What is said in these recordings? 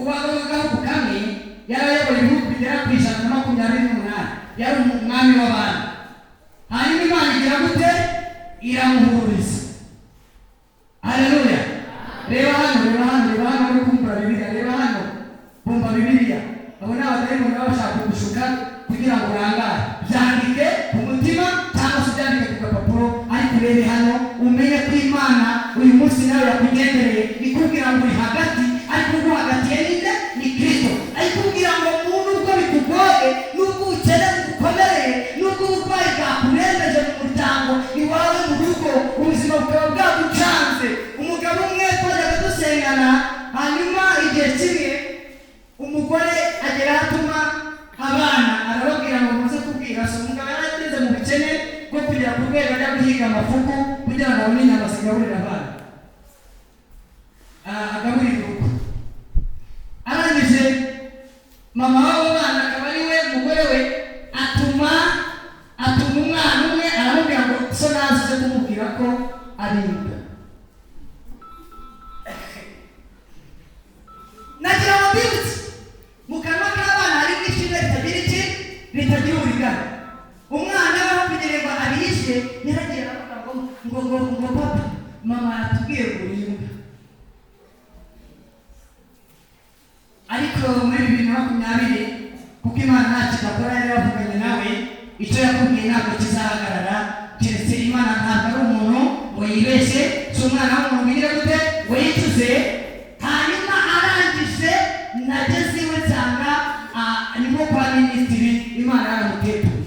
W'agahugu kamwe yari ayoboye ibihugu bigera ku 128, yari umwami w'abantu. Hanyuma Imana igira gute? Iramuhuriza. Haleluya! Reba hano, reba hano, reba hano, uri kumbura Bibiliya, reba hano, bumva Bibiliya. Abo ni abadayimoni baba bashaka kugushuka kugira ngo urangare. Byandike ku mutima cyangwa se ubyandike ku gapapuro, ariko urebe hano umenye ko Imana uyu munsi nawe yakugendereye, ikubwira ngo uri hagati, ariko ubwo hagatiye ninde? Ni Kristo. Ikubwira ngo nubwo bikugoye, nubwo ubukene bugukomereye, nubwo uburwayi bwakurembeje mu muryango iwawe mu rugo, ubuzima bukaba bwagucanze. Umugabo umwe twajyaga dusengana, hanyuma igihe kimwe umugore agera aho atuma abana, arababwira ngo muze kubwira so. Umugabo yari ageze mu bukene bwo kugera ku rwego ajya guhiga amafuku kugira ngo abone inyama zigaburira abana, agaburira urugo. Arangije mama w'abo bana, akaba ari we mugore we, atuma umwana umwe, aramubwira ngo so naze uze kumubwira ko ari imbwa. Nagira ngo mbibutse, mu kanwa k'abana harimo ishimwe ritagira iki? Ritagira uburiganya. Umwana we aho kugira ngo abihishe, yaragiye aravuga ngo papa, mama yatubwiye ngo uri imbwa. Ariko muri 2020, kuko Imana ntacyo idakora, yari yavuganye nawe, icyo yakubwiye ntabwo kizahagarara, keretse Imana ntabwo ari umuntu ngo yibeshye, si umwana w'umuntu wigire gute ngo yicuze. Hanyuma arangije nageze iwe nsanga ni nko kwa minisitiri, Imana yaramutetuye,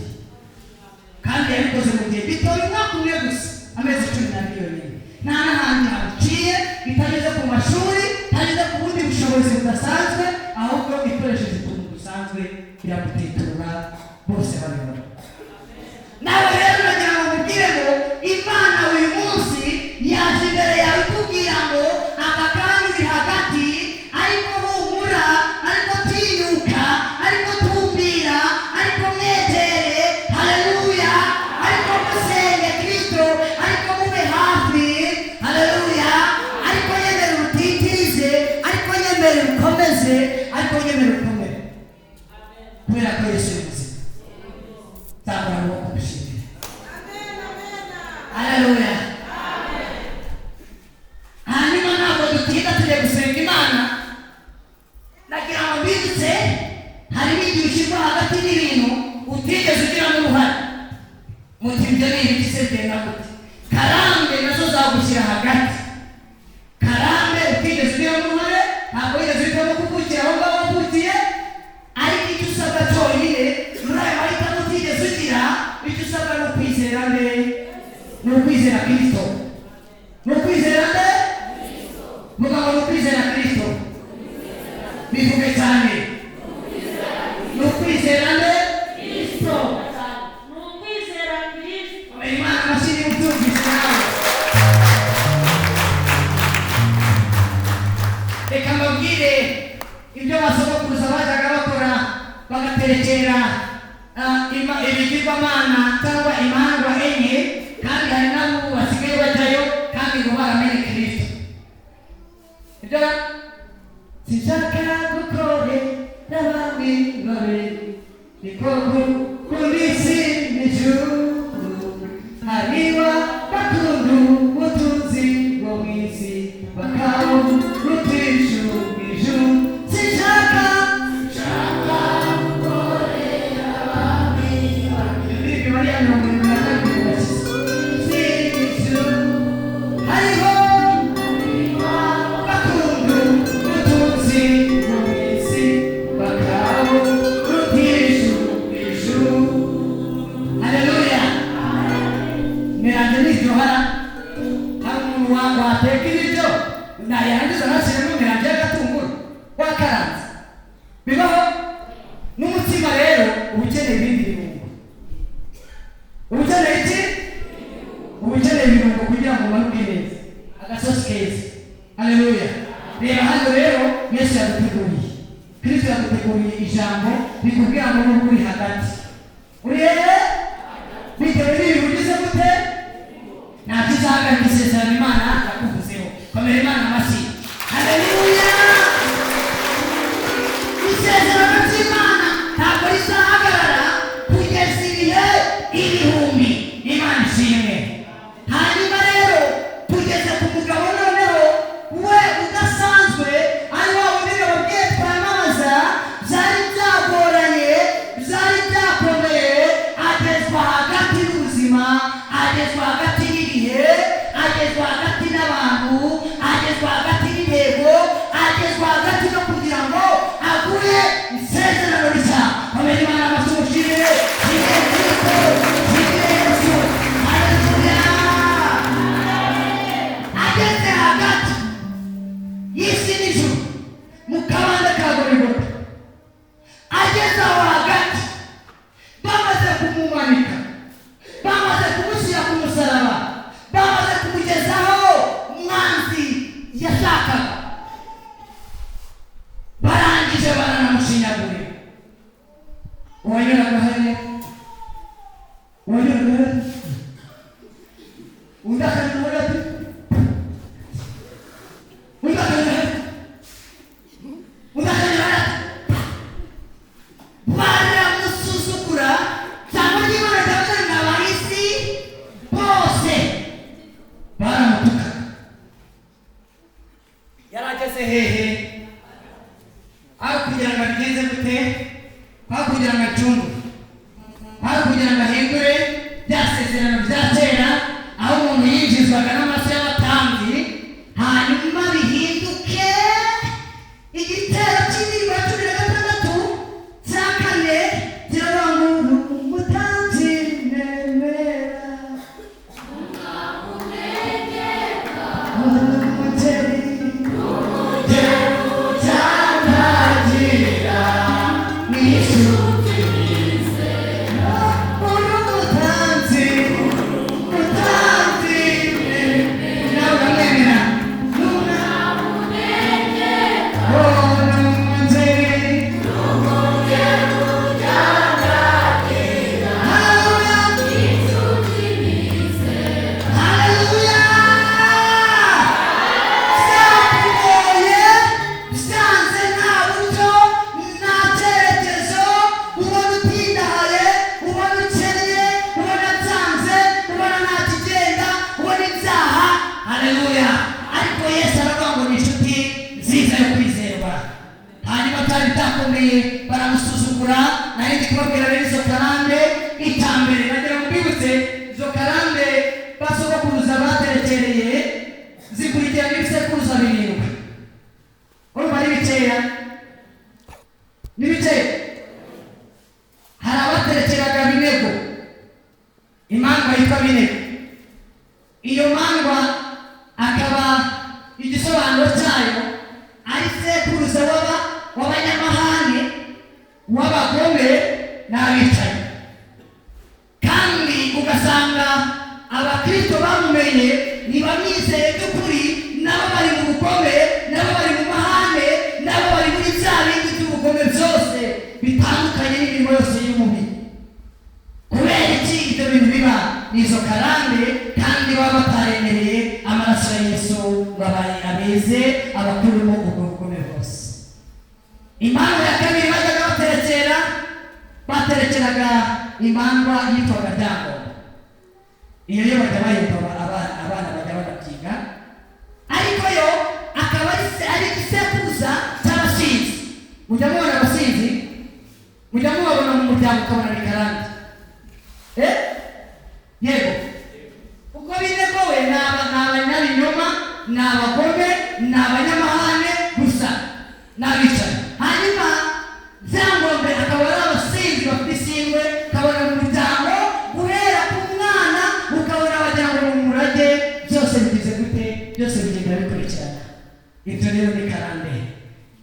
kandi yabikoze mu gihe gitoya, umwaka umwe gusa, amezi 12 yonyine. Nta n'ahandi haciye, itageze ku mashuri, itageze ku bundi bushobozi budasanzwe, ahubwo ikoresheje utuntu dusanzwe iramutetura, bose babibona. Nawe rero nagira ngo mubwire ngo Imana uyu munsi yaje imbere yawe ikubwira ngo aka kanya uri hagati, ariko humura, ariko tinyuka, ariko tumbira, ariko mwegere, haleluya, ariko musenge Kristo, ariko mube hafi, haleluya, ariko nyemera utitirize, ariko nyemera ukomeze, ariko nyemera ukomere, kubera ko Yesu ni muzima. Nzabura amaboko gushimira. Haleluya! Hanyuma ntabwo dutinda, tujya gusenga Imana. Nagira ngo mbibutse, harimo igihe ushyirwa hagati n'ibintu utigeze ugiramo uruhare. Muti ibyo ni ibiki se, bigenda gute? Karande nazo zagushyira hagati, karande utigeze ugiramo uruhare, ntabwo wigeze uhitamo kuvukira aho ngaho wavukiye, ariko icyo usabwa cyonyine muri ayo mahitamo utigeze ugira, icyo usabwa ni ukwizera nde? Ni ukwizera Kristo. Ni ukwizera nde? Mugabo, ni ukwizera Kristo. Bivuge cyane, ni ukwizera nde? Kristo. Ni ukwizera Kristo. Imana amashyi niba ubyumvise nawe. Reka mbabwire ibyo basogokuruza bajyaga bakora, bagaterekera ibigirwamana cyangwa imandwa enye, kandi hari n'abo basigaye bajyayo kandi ngo baramenye Kristo. Ibyo sinshaka gukorera abami babiri, niko gukunda isi n'ijuru, hariba bakunda ubutunzi bwo mu isi bakawurutisha ijuru. Sinshaka indirimbo ya 72 isi n'ijuru, hariho bakunda ubutunzi bwo mu isi bakawurutisha ijuru. Haleluya! Miranje niryohara. Hari umuntu wateka ibiryo nayarangiza ntashyiremo miranje y'agatunguru wakaranze? Bibaho? N'umutima rero uba ukeneye ibindi birungo. Uba ukeneye iki? Uba ukeneye ibirungo kugira ngo umanuke neza, agasosi keza. Haleluya! Reba hano rero, Yesu yaduteguriye, Kristo yaduteguriye ijambo rikubwira ngo nubwo uri hagati, uri hehe, bitewe n'ibintu ugize gute, nta kizahagarika isezerano Imana yakuvuzeho. Komera Imana amashyi. Haleluya! Uwanyuraga hariya, uwanyuraga hariya, undi akanyura hariya, undi akanyura hariya, undi akanyura hariya. Baramusuzugura cyangwa ry'Imana ryavuze ngo abahisi bose baramutuka. Yari ageze hehe? Aho kugira ngo abigenze gute? Aho kugira ngo acungure, aho kugira ngo ahindure bya sezerano bya kera, aho umuntu yinjizwaga n'amaraso y'abatambyi, hanyuma bihinduke igitero cy'indirimbo ya 16 cya 4 kiravuga ngo umutambyi nemera umugeri utandagira mu ijuru. Umutambyi, umutambyi nawe uramwemera. Byakugoye, byanze, nta buryo, nta cyerekezo, ubona utindahaye, ubona ukennye, ubona byanze, ubona nta kigenda, ubona ibyaha. Haleluya! Ariko Yesu aravuga ngo ni inshuti nziza yo kwizerwa. Hanyuma byari byakomeye, baramusuzugura. Nari ndi kubabwira rero izo karande. Icya mbere nagira ngo mbibutse, izo karande basogokuruza baterekereye zikurikirana ibisekuruza 7. Urumva ari bikeya, ni bikeya. Hari abaterekeraga Binego, imandwa yitwa Binego. Iyo mandwa akaba igisobanuro cyayo ari sekuruza w'aba w'abanyamahane, w'abagome n'abicanyi. Kandi ugasanga abakristo bamumenye ntibamwizeye by'ukuri, nabo bari mu bugome, nabo bari mu mahane, nabo bari muri bya bindi by'ubugome byose bitandukanye n'imirimo yose y'umubiri. Kubera iki ibyo bintu biba? Ni izo karande, kandi baba bataremereye amaraso ya Yesu ngo abaye abeze abakuremo ubwo bugome bwose. Impamvu ya kabiri bajyaga baterekera, baterekeraga imandwa yitwaga Ryangombe. Iyo yo bajya bayumva, abana bajya banabyiga. Ariko yo akaba ari igisekuruza cy'abasinzi. Mujya mubona abasinzi, mujya mubabona mu muryango, ukabona ni karande. Yego, kuko Binego we ni abanyabinyoma, ni abagome, ni abanyamahane gusa, ni abicanyi. Hanyuma Byangombe akaba ari abasinzi bafite isindwe, ukabona mu muryango guhera ku mwana ukabona wagira ngo ni umurage. Byose bigize gute? Byose bigenda bikurikirana. Ibyo rero ni karande.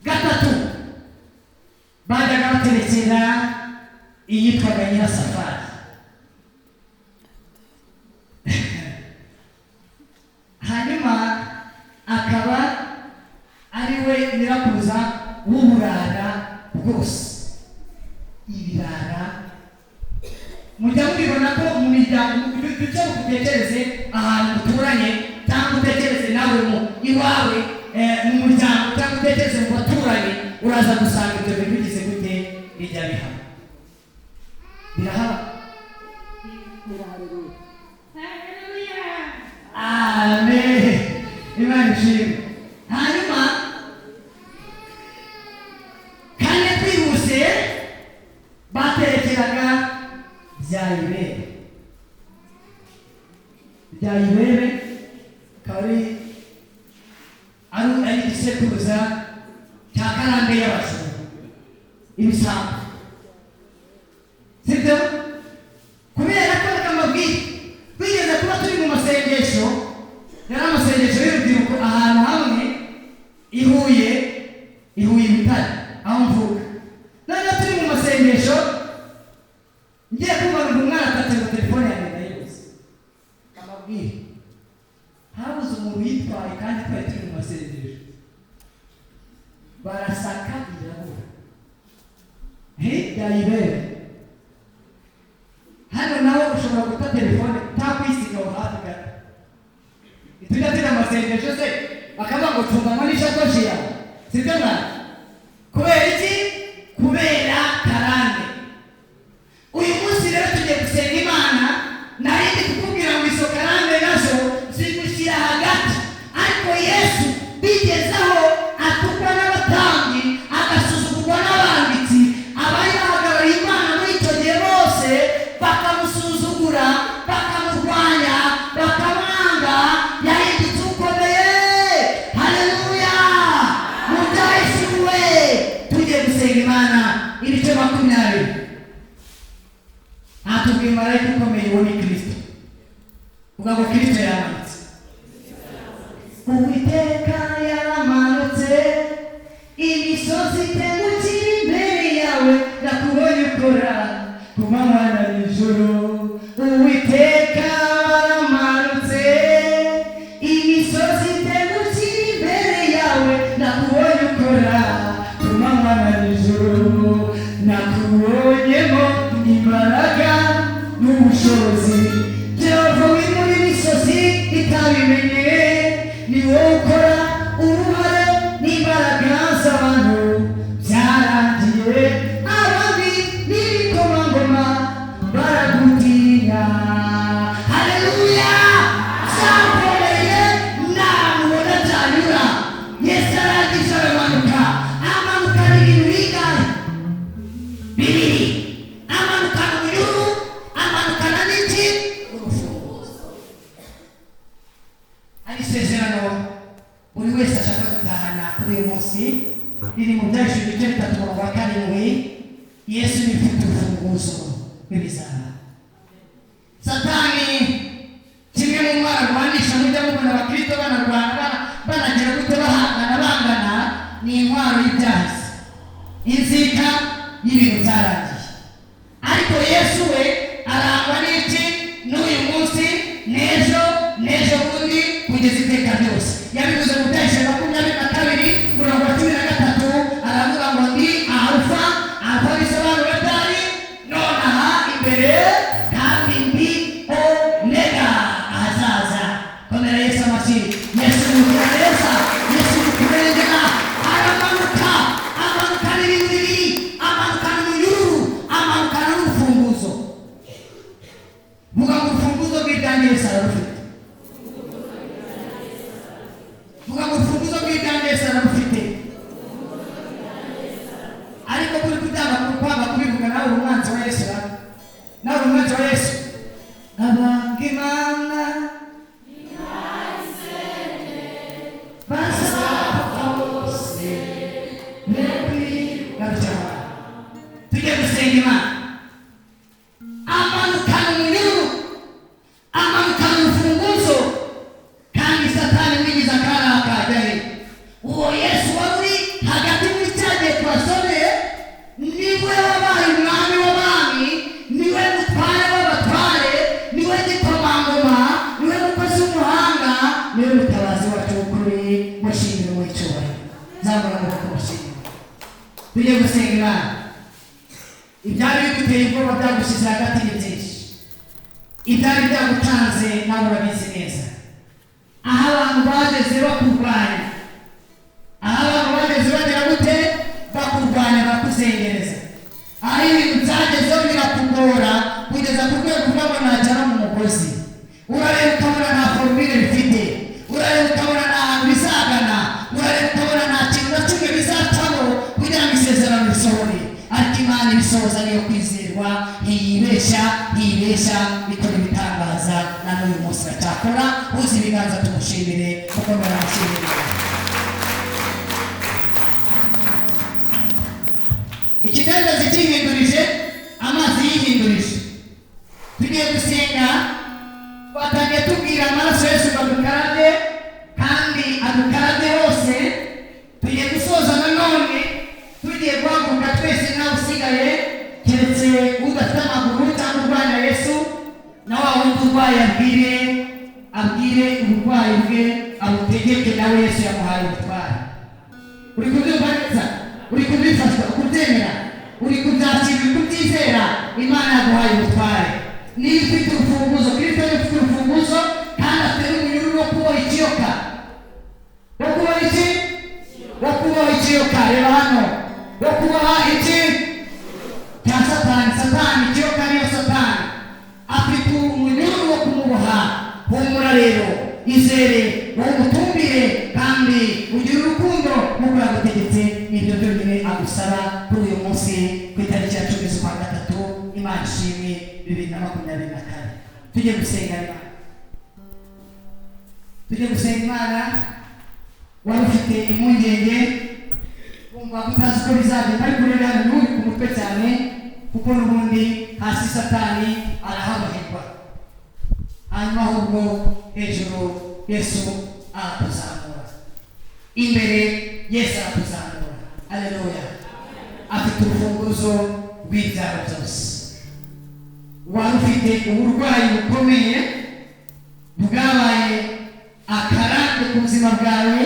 Gatatu, bajyaga baterekera iyitwaga Nyirasafari. Hanyuma akaba ari we nyirakuruza w'uburara bwose, ibirara. Mujya mubibona ko mu miryango, duce utekereze ahantu muturanye, cyangwa utekereze nawe mu iwawe, mu muryango, cyangwa utekereze mu baturanyi, uraza gusanga ibyo bintu bigize gute? Bijya bihaba, birahaba. Amen. Imana ishimwe. Hanyuma kane twihuse, baterekeraga Byayibere. Byayibere akaba ari igisekuruza cya karande y'abajura, ibisambo, sibyo? Kubera ko reka mbabwire, twigeze kuba turi mu masengesho, yari amasengesho y'urubyiruko ahantu hamwe i Huye, i Huye Butare aho mvuka. Noneho turi mu masengesho, ngiye kumva ngo umwana atatse ngo telefone yanjye ndayibuze. Mbabwire, habuze umuntu yitwaye kandi twari turi mu masengesho, barasaka irabura. He, Byayibere. Yohana ibice 20 atubwiye marayika ukomeye, uwo ni Kristo. Uvuga ngo Kristo yamanutse. Uwiteka yamanutse, imisozi itengukira imbere yawe, nakubonye ukora ku manywa na nijoro. Uwiteka waramanutse, imisozi itengukira imbere yawe, nakubonye ukora ku manywa na nijoro. Nakubonyemo imbaraga n'ubushobozi byavuye muri misozi itabimenye. Ni wowe ukora uruhare n'imbaraga z'abantu, byarangiye ababi n'ibikomangoma baragutinya. Haleluya! Byakomeye, ntamubona byanyura. Yesu arangije aramanuka, amanukana ibintu bingahe? Bibiri. Amanukana umunyururu, amanukana n'iki? Urufunguzo. Hari isezerano buri wese ashaka gutahana kuri uyu munsi, riri mu Byahishuriwe ibice 3 umurongo wa 7. Yesu ni ufite urufunguzo rw'ibizaba. Satani kimwe mu ntwaro arwanisha, mujya mubona abakristo banarwana, banagira gute, bahangana bangana, ni intwaro y'ibyahise, inzika y'ibintu byarangiye. Ariko Yesu we arangwa n'iki? N'uyu munsi, n'ejo, n'ejo bundi, kugeza iteka ryose. Yabivuze mu Byahishuriwe 22 umurongo wa 13, aravuga ngo ndi Alufa. Alufa bisobanura ryari? Nonaha, imbere, kandi ndi Omega, ahazaza. Komera Yesu amashyi. Yesu ni neza, Yesu ni kurengera. Aramanuka, amanukana ibintu bibiri: amanukana umunyururu, amanukana n'urufunguzo. Vuga ngo urufunguzo rw'ibyanjye Yesu ararufite. Vuga ngo urufunguzo rw'ibyanjye Yesu ararufite. Ariko kuri kubyanga, kwanga kubivuga, nawe uri umwanzi wa Yesu, nawe uri umwanzi wa Yesu. Abanga Imana bazapfa bose. Tujye gusenga Imana. Amanukana umunyururu, amanukana urufunguzo, kandi Satani mwigize akari akajya he? Uwo Yesu wari uri hagati muri cya gihe twasomeye, niwe wabaye umwami w'abami, niwe mutware w'abatware, niwe gikomangoma, niwe mukozi w'umuhanga, niwe mutabazi wacu w'ukuri. Mushimire mu icyubahiro, zamura amaboko mushimire. Tujye gusenga Imana. Ibyari biguteye ubwoba byagushyize hagati ni byinshi, ibyari byagucanze nawe urabizi neza. Aho abantu bageze bakurwanya, aho abantu bageze bagera gute bakurwanya, bakuzengereza, aho ibintu byagezeho birakugora kugeza ku rwego uvuga ngo najya no mu mugozi. Urareba ukabona nta formule bifite, urareba ukabona nta hantu bizagana, urareba ukabona nta kintu na kimwe bizacamo kugira ngo isezerano risohore. Ariko Imana ibisohoza niyo kwizerwa, ntiyibeshya, ntiyibeshya, ikora ibitangaza na n'uyu munsi iracyakora. Uzi ibiganza tumushimire, kuko muramushimire. Ikidendezi cyihindurije, amazi yihindurije. Tugiye gusenga. Twatangiye tubwira amaraso Yesu ngo adukarabye kandi adukarabye hose. Tugiye gusoza nanone, tugiye guhaguruka twese, ntawe usigaye, keretse udafite amaguru cyangwa urwanya Yesu, na wa wundi urwaye abwire uburwayi bwe, abutegeke, nawe Yesu yamuhaye ubutware. Uri kubyumva neza? Uri kubifashwa, kubyemera? Uri kubyakira? Uri kubyizera? Imana yaguhaye ubutware, niba ufite urufunguzo. Kristo niba ufite urufunguzo, kandi afite n'umunyururu wo kuboha ikiyoka. Wo kuboha iki? Wo kuboha ikiyoka. Reba hano, wo kuboha iki cya Satani. Satani, ikiyoka niyo Satani, afite umunyururu wo kumuboha. Humura rero, izere, wowe umutumbire, kandi ugire urukundo nk'uko yagutegetse. Nibyo byonyine agusaba kuri uyu munsi, ku itariki ya 10 z'ukwa gatatu, Imana ishimwe, 2024. Tujye gusenga Imana, tujye gusenga Imana. Wari ufite impungenge. Wumva utazi uko bizagenda, ariko rero hano nturi ku mutwe cyane, kuko n'ubundi hasi Satani arahaboherwa, hanyuma ahubwo hejuru Yesu aratuzamura, imbere Yesu aratuzamura. Aleluya! Afite urufunguzo rw'ibyago byose. Wari ufite uburwayi bukomeye bwabaye akarande ku buzima bwawe,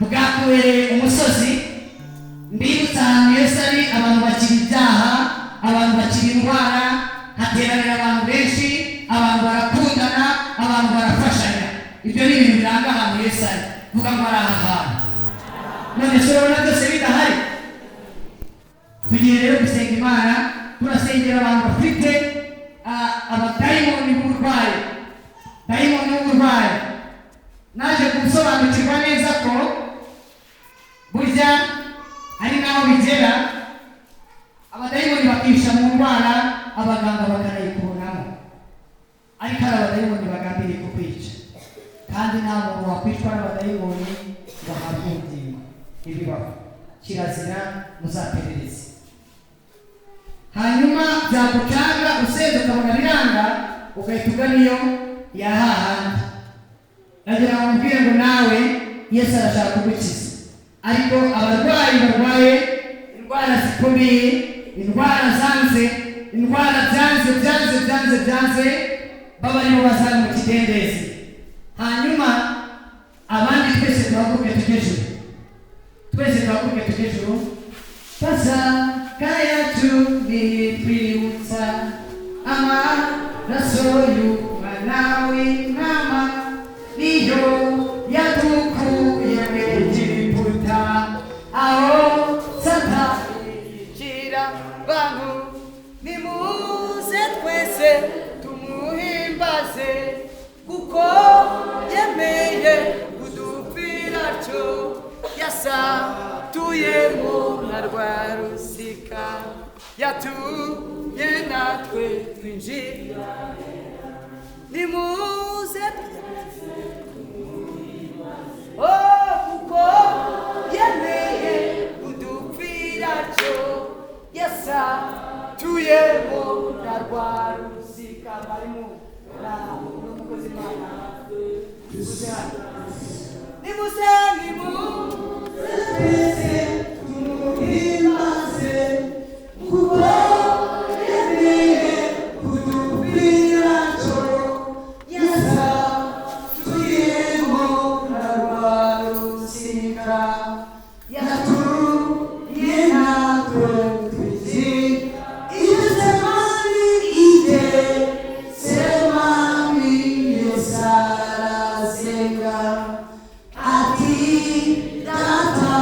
bwakubereye umusozi. Mbibutsa ahantu Yesu ari, abantu bakira ibyaha, abantu bakira indwara, hateranira abantu benshi, abantu barakundana, abantu barafashanya. Ibyo ni ibintu biranga ahantu Yesu ari. Vuga ngo ari aha hantu. None se urabona byose bidahari? Tugiye rero gusenga Imana. Turasengera abantu bafite abadayimoni b'uburwayi, dayimoni w'uburwayi. Naje gusobanukirwa neza ko burya ari naho bigera, abadayimoni bakisha mu ndwara, abaganga bakanayikubonamo, ariko ari abadayimoni bagambiriye kukwica, kandi nta muntu wakwicwa n'abadayimoni ngo ahabwe ubugingo. Ntibibaho, kirazira, muzaperereze. Hanyuma byagucanga, usenze ukabona biranga, ugahita ugana iyo ya hahandi. Nagira ngo mubwire ngo nawe Yesu arashaka kugukiza. Ariko abarwayi barwaye indwara zikomeye, indwara zanze, indwara byanze byanze byanze byanze, baba aribo bazana mu kidendezi, hanyuma abandi twese duhaguruke tujye ejuru, twese duhaguruke tujye ejuru. Pasaka yacu nitwibutsa amaraso y'umwana w'intama, niyo yadukuye mu Egiputa, aho Satani yicira abantu. Nimuze twese tumuhimbaze, kuko yemeye kudupfira atyo, yasatuyemo na rwa rusika, yatumye natwe twinjira. Nimuze, oh, kuko yemeye kudupfira atyo, yasatuyemo na rwa rusika. Barimo na n'umukozi Imana. Nimuze hano. Nimuze, nimuze twese tumuhimbaze, kuko yemeye kudupfira atyo, yasatuyemo na rwa rusika, yatumye natwe twinjira Isemani. Isemani, Yesu arasenga ati: "Data."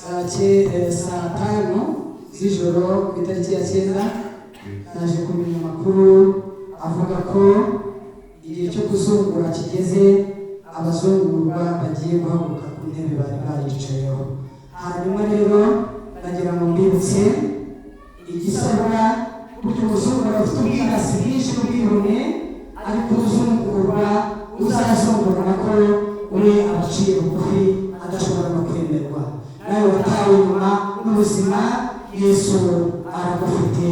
Saa 5 z'ijoro ku itariki ya 9 naje kumenya amakuru avuga ko igihe cyo kuzungura kigeze, abazungurwa bagiye guhaguruka ku ntebe bari baricayeho. Hanyuma rero nagira ngo mbibutse igisabwa. Burya umuzungura afite ubwirasi bwinshi n'ubwibone, ariko uzungurwa uzazungura nako we abaciye bugufi, adashobora no kwemerwa. Nawe watawe inyuma n'ubuzima, Yesu aragufite,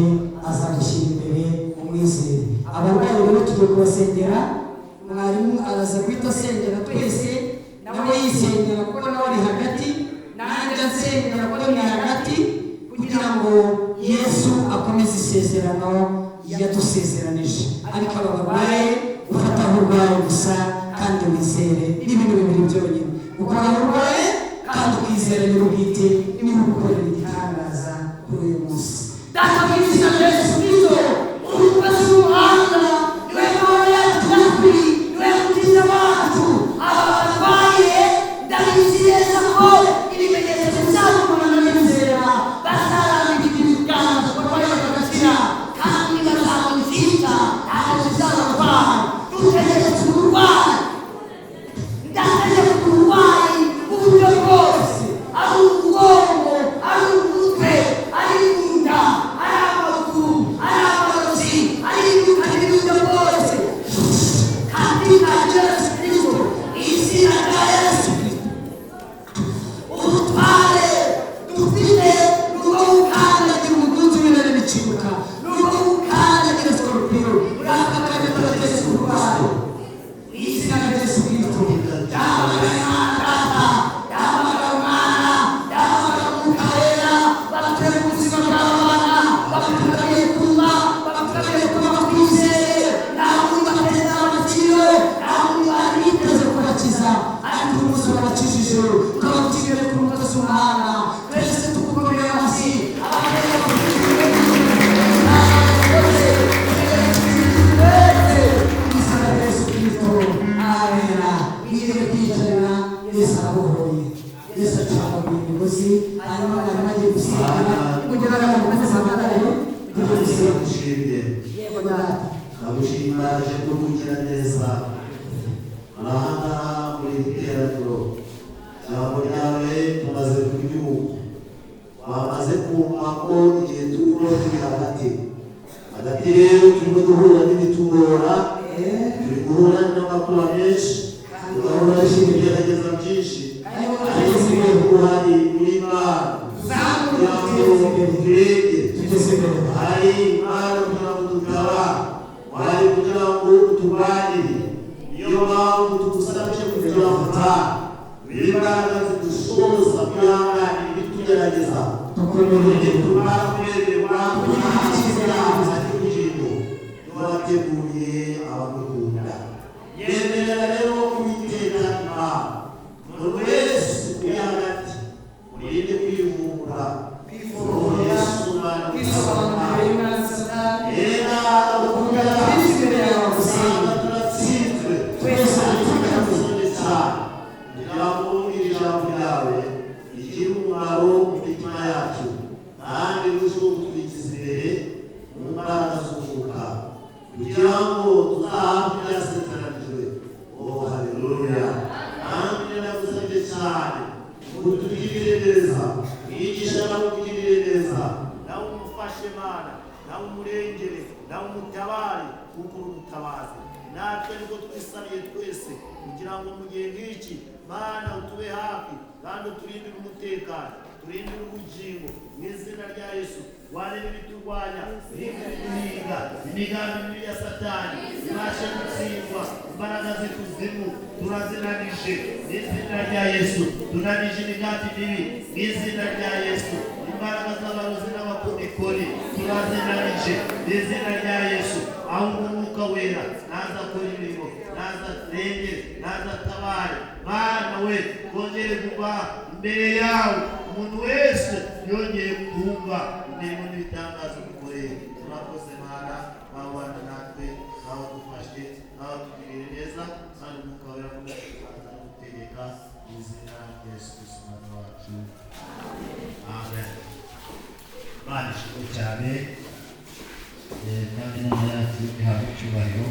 azagushyira imbere, umwizere. Abarwayi rero tugiye kubasengera. Mwarimu araza guhita asengera twese, nawe yisengera kuko nawe ari hagati, nanjye ansengera kuko ni hagati, kugira ngo Yesu akomeze isezerano yadusezeranije. Ariko aba barwaye, ufata aho urwaye gusa kandi wizere. Ni ibintu bibiri byonyine: ukora aho urwaye kandi ukizera nyir'ubwite, niba ugukorera igitangaza kuri uyu munsi. Data, mu izina rya Yesu Kristo, umukozi w'umuhanga, niwe mahoro yacu nyakuri, niwe mukiza wacu. Aba barwaye, ndabizi neza ko ibimenyetso bizagumana n'abizera. Bazarambika ibiganza ku barwayi bagakira, kandi bazabona ibyiza, ntabwo bizabatwara. Dutegetse uburwayi, ndategeka uburwayi bw'uburyo bwose, ari umugongo, ari umutwe, ari mu nda, ari amaguru, ari amarozi, ari imyuka y'uburyo bwose, katika Yesu Kristo, izina rya Yesu Kristo. Ubutware dufite ni ubwo gukandagira umugunzi w'intare bicibuka, ni ubwo gukandagira sikorupiyo. Muri aka kanya turateze uburwayi mu izina rya Yesu Kristo. Ndahamagara Imana Data, ndahamagara Umwana, ndahamagara Umwuka Wera, batuye mu buzima bw'abana, bapfukamiye kuba, bapfukamiye kuba bakwizeye. Nta wundi bateza amakiro, nta wundi bari biteze kubakiza, ariko uyu munsi urabakijije. Tukabakiriye ku mukozi w'Umwana, twese tugukomeye amashyi. Ababyeyi izina rya Yesu Kristo, amena. Mwirinde kwiyicarira. Yesu arabohoye, Yesu acagaguye imigozi. Hanyuma mwarimu agiye gusenga kugira ngo mukomeze muhagarare, tugiye gusenga. Ndagushimye. Yego data. Ndagushimbaje ko kugira neza ahangaha muri iri teraniro. Ijambo ryawe tumaze kuryumva, twamaze kumva ko igihe turimo turi hagati hagati. Rero turimo duhura n'ibitugora, turi guhura n'amakuba menshi, tugahura n'ibigerageza byinshi, ariko uhari uri Imana kugira ngo turenge. Tugeze imbere. Hari Imana kugira ngo dutabare, wari kugira ngo uturwanire. Niyo mpamvu tugusabye kugira ngo imbaraga zidushoboza kwihanganira ibitugerageza, Dukomerere. tumara kumererwa n'ubugingo wateguye abagukunda. Yemerera rero Uwiteka Imana, umuntu wese uri hagati urinde kwivura. Yesu Mwana. Kwisobanura y'umwanzi Satani. Era Kristo imbere yawe usanga gusenga. Turatsinzwe. Twese. Turatsinzwe cyane kugira ngo iri jambo ryawe rigire umumaro mu mitima yacu, kandi rirusheho kutwigiza imbere mu mbaraga z'umwuka, kugira ngo tuzahabwe ibyasezeranijwe. Oh, haleluya! Kandi ndagusabye cyane ngo utugirire neza, mwigisha nawe umugirire neza, Nawe umufashe Mana, nawe umurengere, nawe umutabare, kuko uri umutabazi. Natwe niko twisabiye twese kugira ngo mu gihe nk'iki, Mana, utube hafi kandi uturindire umutekano, turindire ubugingo mu izina rya Yesu. Warebe ibiturwanya, irinde ibiduhiga, imigambi mibi ya Satani ibashe gutsindwa. Imbaraga z'ikuzimu turazinanije mu izina rya Yesu. Tunanije imigambi mibi mu izina rya Yesu. Imbaraga z'abarozi n'abakonikoni turazinanije mu izina rya Yesu. Ahubwo Umwuka Wera naza akora imirimo, naza arengere, naza atabare. Mana we, twongere kuva imbere yawe, umuntu wese yongeye kumva imirimo n'ibitangaza dukoreye. Turakoze Mana, wabana natwe, wadufashe, watugirire neza, kandi Umwuka Wera akomeze kubanza no gutegeka mu izina rya Yesu Kristo Umwami wacu. Imana ishimwe cyane, kandi Imana yacu ihabwe icyubahiro.